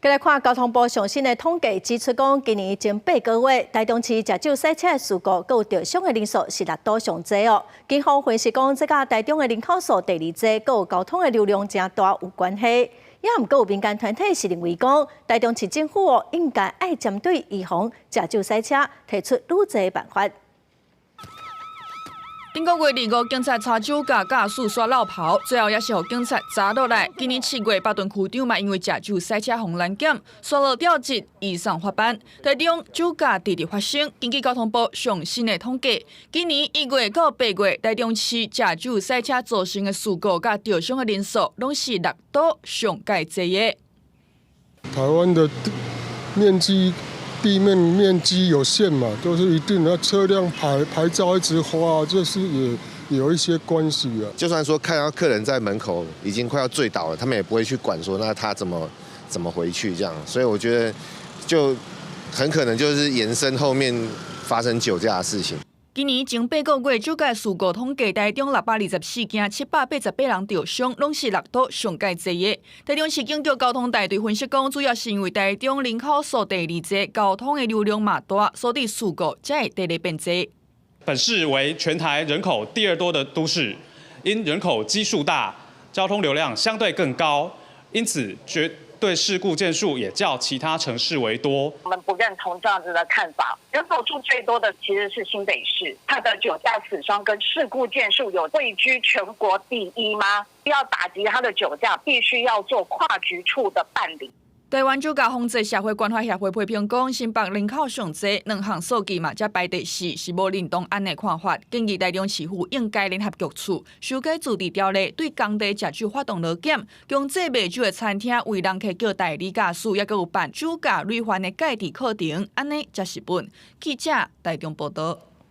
繼來看交通部上新的統計指出，講今年前8個月，台中市食酒駛車的事故，閣有著傷的人數是六都上濟哦。警方分析講，這佮台中的人口數第二濟，閣有交通的流量誠大有關係。也毋過有民間團體是認為講，台中市政府哦應該愛針對預防食酒駛車，提出愈濟辦法。頂個月25，警察查酒駕駕駛煞落跑，最後也是予警察查落來。今年7月，北屯區長嘛因為食酒駛車予攔檢，煞落調職移送法辦。台中酒駕直直發生，根據交通部上新的統計，今年1月到8月，台中市食酒駛車造成的事故佮著傷的人數，攏是六都上蓋濟的。台灣的面積，地面面積有限嘛，都是一定的車輛牌照一直發，就是也有一些關係啊。就算說看到客人在門口已經快要醉倒了，他們也不會去管說那他怎麼回去這樣。所以我覺得就很可能就是延伸後面發生酒駕的事情。今年前8個月酒駕事故統計，台中624件，788人著傷，攏是六都上蓋濟的。台中市警局交通大隊分析講，主要是因為台中人口數第二濟，交通的流量嘛大，所以事故才會佇咧變濟。本市為全台人口第二多的都市，因人口基數大，交通流量相對更高，因此絕對事故件數也較其他城市為多。我們不認同這樣子的看法。人口數最多的其實是新北市，它的酒駕死傷跟事故件數有位居全國第一嗎？要打擊它的酒駕，必須要做跨局處的辦理。台灣酒駕防治社會關懷協會批評講，新北人口上濟，兩項數據嘛才排第四，是無認同按呢看法。建議台中市府應該聯合局處修改自治條例，對工地食酒發動勞檢，強制賣酒的餐廳為人客叫代理駕駛，抑閣有辦酒駕累犯的戒治課程，按呢才是本。記者台中報道。